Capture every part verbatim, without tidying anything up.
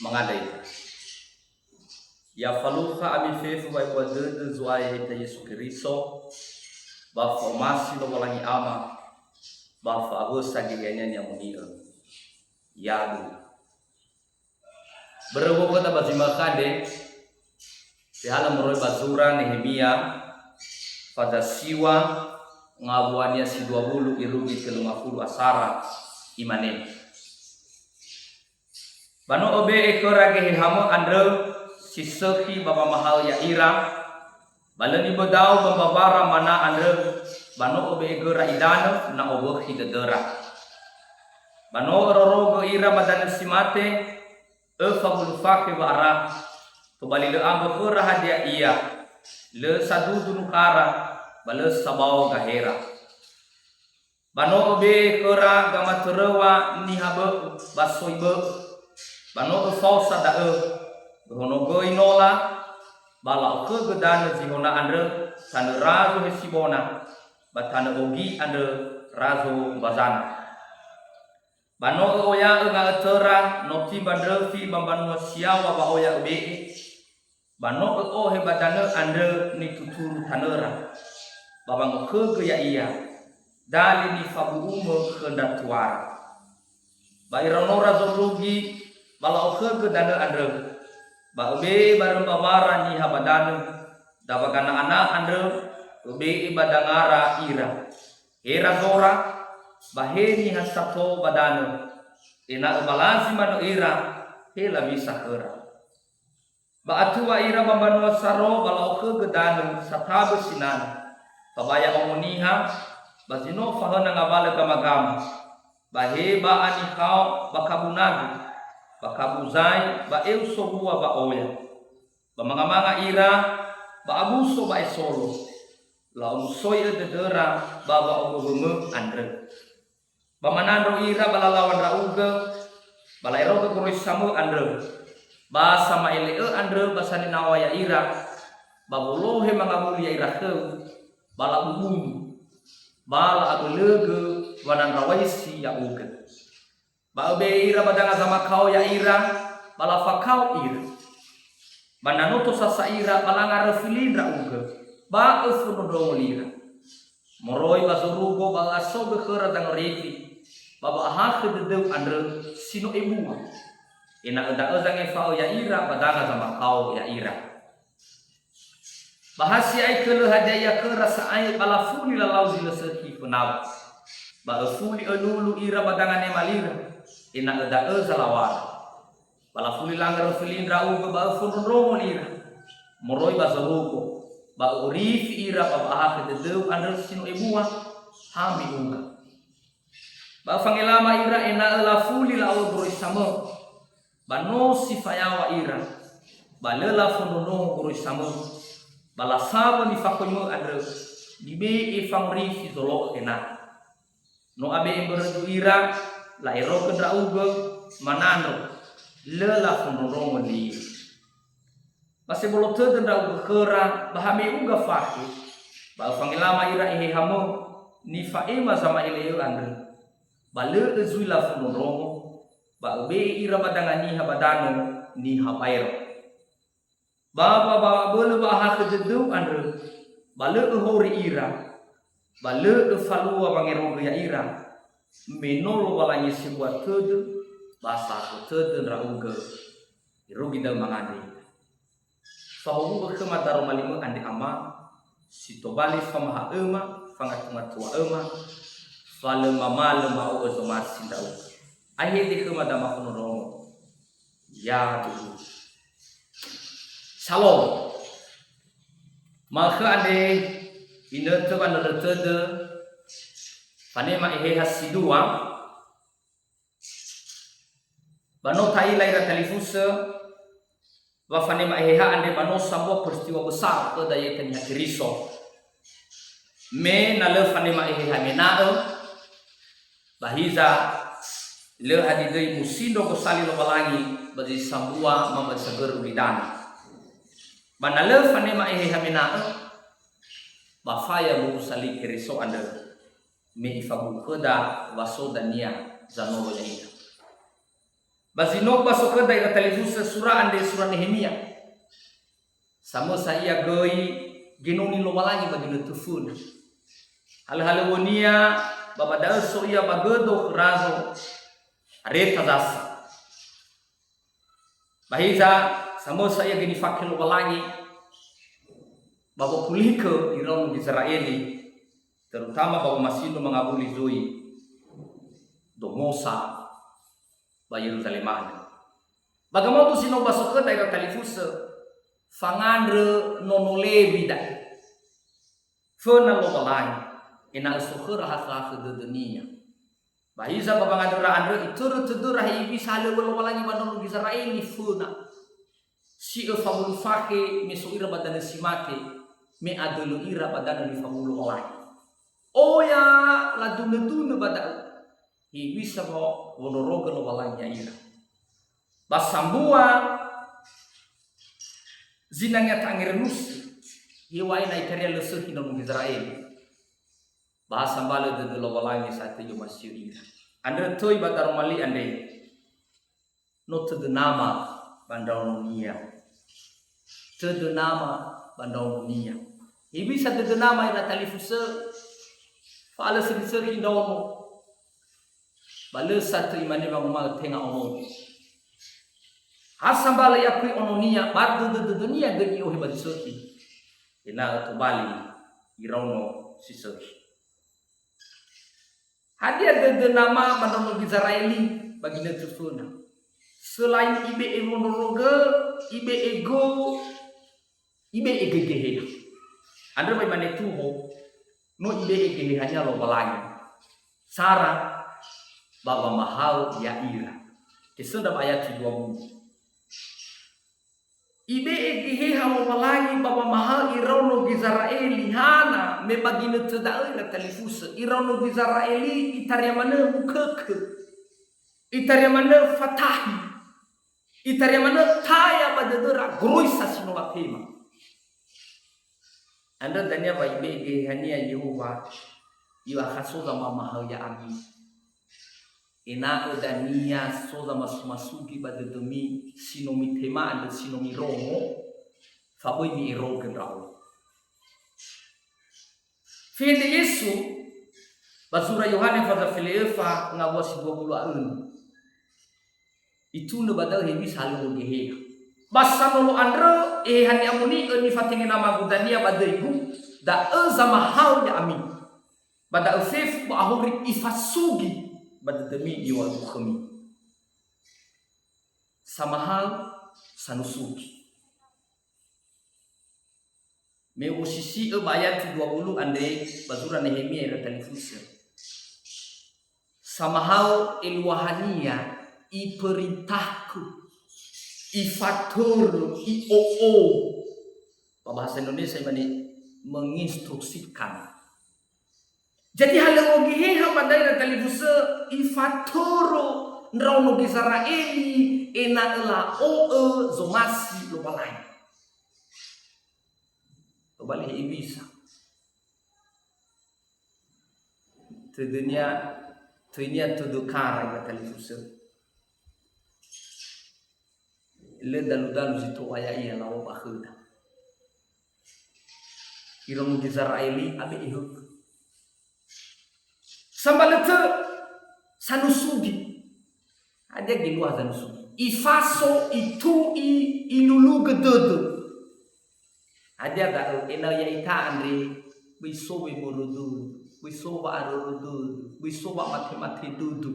mangandrö ita. Ya falukha ami fefu wa'ebua dödö Zo'aya ya'ita Yesu Keriso, ba fa'omasi Lowalangi Ama, ba fa'awösa Geheha-Nia ni'amoni'ö. Ya'aduhu. Börö wowöda ba zi ma'ökhö andre, tehalö moroi ba zura Nehemia, fada siwa, ngawuania si dua wulu irugi tölu ngafulu asara, imane, Ba no öbe'e khöra Gehehamö andrö si sökhi ba wamahaö ya'ira, ba lö nibödau ba mbawara mana andrö, ba no öbe'e göra idanö na owökhi dödöra. Ba no örorogö ira ba danö si mate, öfa wulu fakhe wa'ara, tobali lö ambö khöra hadia ia, lö sadudu nukhara, ba lö sabao gahera. Ba no öbe'e khöra gamatöröŵa niha bö'ö ba soi bö'ö, ba no öfaosa da'ö, öhonogöi nola, ba la'okhögö danö Zihona andrö tanö Razo Hesibona, ba tanö Ogi andrö Razo Bazana. Ba no ö'oya'ö nga'ötöra no timba ndröfi ba mbanua si yaŵa wa'oya öbe'e, ba no ö'ohe ba danö andrö nituturu tanöra, ba wangokhögö ya'ia, dali nifabu'umö khö ndra tuara. Ba iraonora zondrugi, ba la'okhögö danö andrö, ba öbe'e barö mbawara niha ba danö, dawa gana'ana andrö, öbe'e ba dangara ira. He Razora, ba he niha sato ba danö, ena'ö balazi manö ira, he lawisa khöra. Ba atua ira ba mbanua saro ba la'okhögö danö satabö sinana, fabaya omo niha, ba zi no fahöna ngawalö gamagama, ba he ba'a nikhao ba kabu nagu, ba kabu zai, ba eu sowua ba oya. Ba mangamanga ira, ba abuso ba esolo. La'omusoi'ö dödöra ba wa'owöwömö andrö. Ba manandro ira ba lalaŵa ndra'ugö, ba la'erogö goroisamö andrö, ba sama'ele'ö andrö ba saninaŵa ya'ira, ba wolohe mangawuli ya'ira khöu, ba labubunu, ba la'abölögö wanandraŵaisi ya'ugö. Ba öbe'e ira ba danga zamakao ya'ira, ba lafakao ira. Ba na no tosasa ira, ba langaröfi li ndra'ugö, ba öfondrondrongo lira. Moroi ba zorugo ba ö'asogö khöra zangorifi, ba wa'ahakhö dödöu andrö si no ebua, ena'ö da'ö zangefa'ö ya'ira ba danga zamakao ya'ira. Ba ha si'ai kölö hadia ia khöra sa'ae ba lafuli lalau zi lö sökhi fönau. Ba öfuli ölulu ira ba danganema lira, ena'ö da'ö zalawara. Ba lafuli langaröfi li ndra'ugö ba öfondrondrongo lira, moroi ba zorugo, ba ö'orifi ira ba wa'ahakhö dödöu andrö si no ebua, ha mi'uga. Ba öfangelama ira ena'ö lafuli la'o'ö goroisamö, ba no si fayaŵa ira, ba lö lafondrondrongo goroisamö, ba lasawö nifakhoimö andrö, nibe'e fangorifi zolo'ö ena'ö. No abe'e mbörögu ira, la'erogö ndra'ugö, manandro, lö lafondrondrongo li. Ba sebolo tödö ndra'ugö khöra, ba ha mi'uga fakhe, ba öfangelama ira ehehamö, nifa'ema zama'ele'ö andrö, ba lö özui lafondrondrongo, ba öbe'e ira ba danga niha ba danö niha baero. Ba, ba, ba abölö wa'ahakhö dödöu andrö, ba lö öhori ira, ba lö öfalua wangerogö ya'ira, me no Lowalangi sebua tödö, ba sakhö tödö ndra'ugö, irugi da'ö mangandrö. Fahowu'ö khöma daroma limö andre Ama, si tobali famaha'öma, fangatunga-tua'öma, fa lö mamalö ma'o'ö zomasi ndra'ugö. Aehe döi khöma damakhonondrongo. Yaduhu. Salom. Ma'ökhö andre inötö wanörö tödö fanema eheha si dua, ba no ta'ila ira talifusö, wa fanema eheha andre ba no sambua peristiwa besar khöda ya'ita niha Keriso. Me na lö fanema eheha mena'ö, ba hiza lö hadia döi musindro gosali Lowalangi ba zi sambua ma ba zi sagörö ulidanö. Ba na lö fanema eheha mena'ö, ba faya mu'usa li Keriso andrö, me ifabu'u khöda wa so dania zanolo ya'ita. Ba zi no ba so khöda ira talifusö sura andre sura Nehemia. Samösa ia göi genoni Lowalangi ba ginötö föna. Halö-halöŵönia ba ba da'ö so ia ba gödo khö razo Aretazasa. Ba hiza, samösa ia göi nifake Lowalangi ba wopulikö iraono Gizera'eli, terutama ba womasindo mangawuli zui domosa ba Yeruzalema andrö. Ba gamoto si no ba so khöda ira talifusö, fangandrö nono Lewi da'e. Föna Lowalangi, ena'ö so khöra hakhö-hakhö dödönia. Ba hiza ba wangandröra andrö itörö tödöra hewisa halöŵö Lowalangi ba ndraono Gizera'eli föna. Si öfa wulu fakhe me so ira ba danö si mate, me adölö ira ba danö nifawulo Lowalangi. Oya ladunö-dunö ba da'ö. Hewisa wa wondrorogö Lowalangi ya'ira. Ba sambua zinangea ta'angerönusi, heŵa'ae na itaria lö sökhi ndraono Gizera'eli. Ba ha sambalö dödö Lowalangi sa'atö i'omasi'ö ira. Andrö töi ba daroma li andre, no tödö nama ba ndraononia. Tödö nama ba ndraononia. Hewisa dödö nama ira talifusö, fa'alö sökhi-sökhi ndraono. Ba lö sa'atö imane wanguma'ö tenga onogu. Ha sambalö i'akui ononia, ba dödö-dödönia göi i'ohe ba zi sökhi. Ena'ö tobali iraono si sökhi. Hadia dödö nama ba ndraono Gizera'eli ba ginötö föna? Selain ibe'e wondrorogö, ibe'e gö, ibe'e göi Geheha. Andrö ba imane tuho, no ibe'e Gehehania Lowalangi. Sara ba wamahaö ya'ira. Tesöndra ba ayat si dua wulu. Ibe'e Geheha Lowalangi ba wamahaö iraono Gizera'eli, hana me ba ginötö da'ö ira talifusö, iraono Gizera'eli itaria manö mukökö, itaria manö fatahi, itaria manö taya ba dödöra goroisa si no latema. Andrö dania wa ibe'e Gehehania Yehowa, iŵa'ö so zamamahaö ya'ami. Ena'ö dania so zamasugi ba dödömi si no mitema andrö, si no mirongo, fa böi mi'erogö ndra'o. Fehede Yesu ba zura Yohane faza fele öfa ngawua si dua wulu a önö. Itunö ba da'ö hewisa halöŵö Geheha. Ba sanolo andrö, Eheha Ni'amoni'ö nifatenge Nama-Gu dania ba döi-Gu, da'ö zamahaö ya'ami. Ba da'ö fefu ba ahori ifasugi ba dödömi niŵa'ö-Gu khömi. Samahaö, sanusugi. Me u'osisi'ö ba ayat si dua wulu andre ba zura Nehemia ira talifusö. Samahaö eluahania, iperintahkö, ifatörö, i'o'ou. Ba bahasa Indonesia imane menginstruksikan. Jadi halöŵö Geheha ba da'ö ira talifusö ifatörö ndraono Gizera'eli ena'ö la'o'ö zomasi Lowalangi. Tobali hewisa. Tödönia, töinia tödö kara ira talifusö. Lö dalu-dalu zi to'a ya'ia la'o'ö ba khöda. Iraono Gizera'eli abe'e hökö. Sambalö tö sanusugi. Hadia geluaha zanusugi? Ifaso, itu'i, ilulugö dödö. Hadia da'ö? Ena'ö ya'ita andre böi so wemölö dödö, böi so wa'arörö dödö, böi so wa'amate-mate dödö.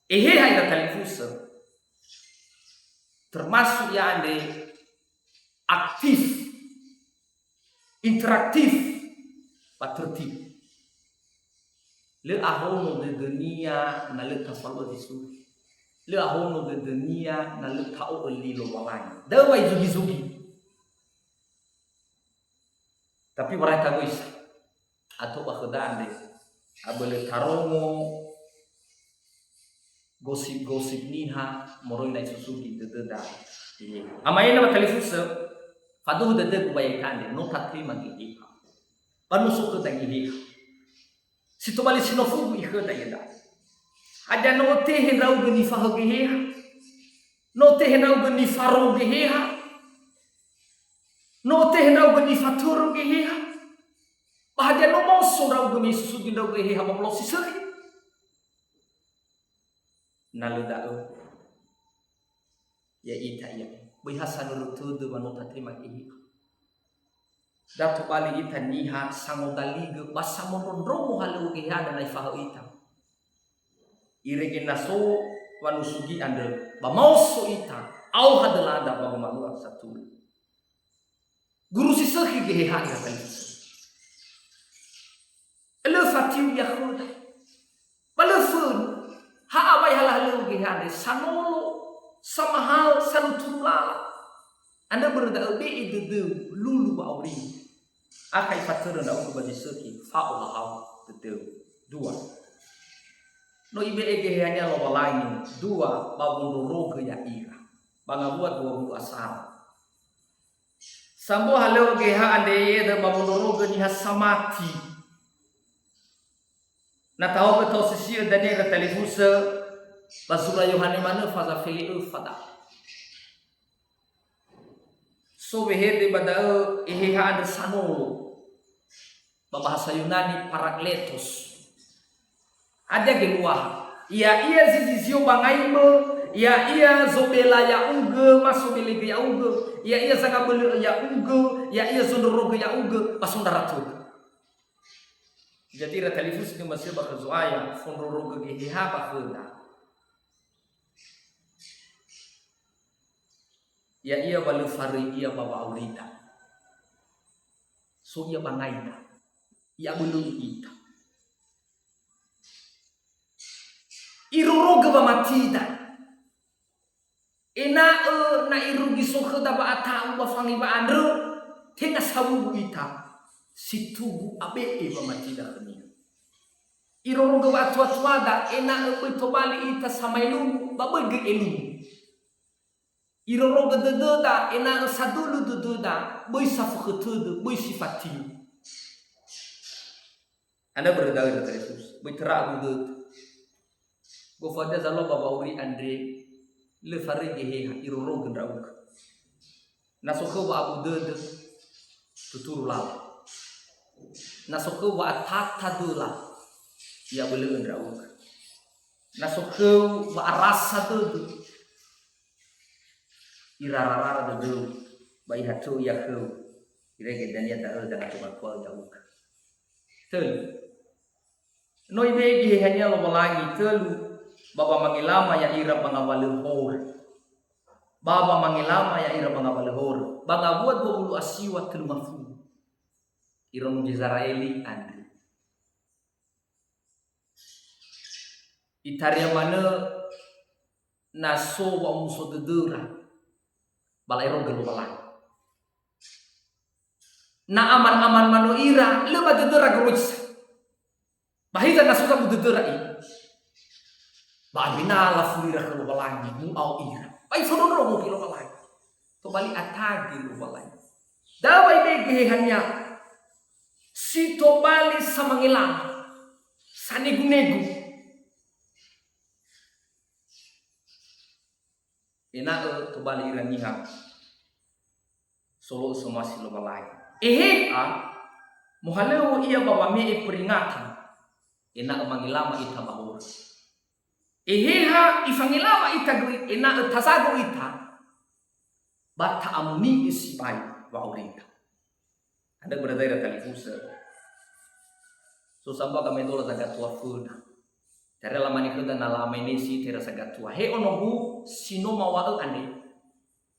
Eheha ira talifusö, termasuk ia andre aktif, interaktif, ba tertib. Lö ahono dödönia na lö tafalu'a zi sugi. Lö ahono dödönia na lö ta'o'ö li Lowalangi. Da'ö wa izugi-zugi. Tapi warai tagöisa. Ato ba khöda andre. Abölö tarongo gosip-gosip niha moroi na isusugi dödöda. Ama ena ba talifusö, faduhu dödögu ba ya'ita andre, no tatema Geheha. Ba no so khöda Geheha. Si tobali si no fugu ikhöda iada'e. Hadia no otehe ndra'ugö nifahaö Geheha? No otehe ndra'ugö nifaro Geheha? No otehe ndra'ugö nifatörö Geheha? Ba hadia no maoso ndra'ugö me isusugi ndra'ugö Eheha ba wolo si sökhi? Na lö da'ö, ya'ita ia. Böi ha sanörö tödö wa no tatema Geheha. Da tobali ita niha sangodaligö ba samondrondrongo halöŵö Geheha na ifahaö ita. Irege na so wanusugi andrö, ba maoso ita, aoha dölada ba wamanu'a satulö. Guru si sökhi Geheha ira talifusö. Lö fatiu ia khöda. Ba lö fönu. Ha awai halahalöŵö Geheha andre, sanolo, samahal, saluturu lala. Andrö börö da'ö be'e dödöu, lulu wa'auriu. Akha ifatörö ndra'ugö ba zi sökhi, fa'ohahau dödöu. Dua. No ibe'e Geheha-Nia Lowalangi, dua, ba wondrorogö ya'ira. Ba ngawua dua wulu a sara. Sambua halöŵö Geheha andre ya'ia ba wondrorogö niha samati. Na tahaogö taosisi'ö dania ira talifusö, ba zura Yohane manö faza fele'ö fada. So wehede ba da'ö Eheha andrö sanolo. Ba bahasa Yunani Parakletos. Hadia geluaha? Ya'ia zi zizio bangaimö, ya'ia zobela ya'ugö, ma sobelegö ya'ugö, ya'ia zangabölö'ö ya'ugö, ya'ia zondrorogö ya'ugö, ba sondrara tödö. Jadi ira talifusö ni'omasi'ö ba khö Zo'aya, fondrorogö Geheha ba khöda. Ya'ia wa lö faröi Ia ba wa'aurida. So Ia bangaida. I'abölö'ö ita. Irorogö wamatida. Ena'ö na irugi so khöda wa'ata'u ba fangi wa'andrö, tenga sawuwu ita. Si tugu abe'e wamatida khö-Nia. Irorogö wa'atuatuada, ena'ö böi tobali ita samaelungu, ba böi göi elungu. Irorogö dödöda, ena'ö sadölö dödöda, böi safökhö tödö, böi si fatiu. Andrö börö da'ö ira talifusö, böi töra abu dödö. Gofu hadia zalua ba wa'auri andre, lö faröi Geheha, irorogö ndra'ugö. Na so khöu wa'abu dödö, tuturu lala. Na so khöu wa'atata döla, i'abölö'ö ndra'ugö. Na so khöu wa'arasa dödö, irararara dödöu, ba ihatö ia khöu, irege dania da'ö zangatua-tua'ö ya'ugö. Tölu. No ibe'e Geheha-Nia Lowalangi, tölu, ba wamangelama ya'ira ba ngawalö horö. Ba wamangelama ya'ira ba ngawalö horö. Ba ngawua dua wulu a siwa tölu ngafulu. Iraono Gizera'eli andrö. Itaria manö na so wa'omuso dödöra, ba la'erogö Lowalangi. Na aman-aman manö ira, lö ba dödöra goroisa. Ba hiza na so zabu dödöra i? Ba awena lafuli ira khö Lowalangi, mu'ao ira. Ba ifondrondrongo göi Lowalangi. Tobali atagi Lowalangi. Da'ö wa ibe'e Geheha-Nia. Si tobali samangelama, sanegu-negu. Ena'ö tobali ira niha solo'ö somasi Lowalangi. Eheha, mohalöŵö ia ba wame'e peringatan, ena'ö mangelama ita ba horö. Eheha ifangelama ita göi, ena'ö tazago ita, ba ta'amuni'ö sibai wa'aurita. Andrö börö da'ö ira talifusö. So sambua gamaedola zagatua föna. Itaria lamane khöda na la'amaenesi ita ira zagatua. He onogu, si no mawa'ö andre.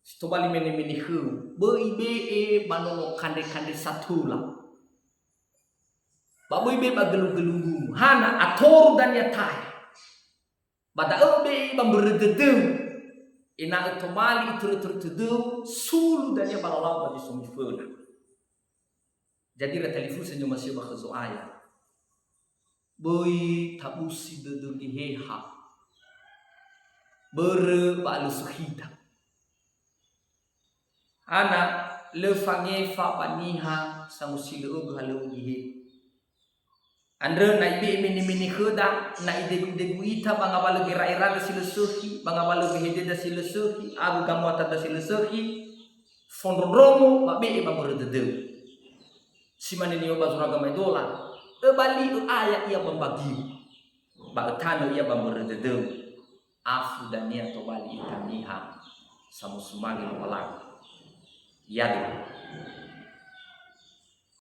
Si tobali mene-mene khöu. Böi be'e ba nono kandre-kandre satöla. Ba böi be'e ba gölung-gölung gunu. Hana, atoru dania taya. Ba da'ö be'e ba mbörö dödöu, ena'ö tobali itörö-törö tödöu, sulu dania ba lalau ba zi so miföna. Jadi ira talifusö ni'omasi'ö ba khö Zo'aya. Böi tabusi dödö Geheha. Börö wa'alösökhida. Hana, lö fangefa ba niha sangosilö'ögö halöŵö Geheha. Andrö na ibe'e mene-mene khöda, na idegu-degu ita ba ngawalö gera'erada si lö sökhi, ba ngawalö wehededa si lö sökhi, awö gamuatada si lö sökhi, fondrondrongo ba be'e ba mbörö dödöu. Si mane niŵa'ö ba zorugo gamaedola, öbali'ö aya ia ba mbagiu, ba ötanö ia ba mbörö dödöu. Afu dania tobali ita niha samosumange Lowalangi. Yadu.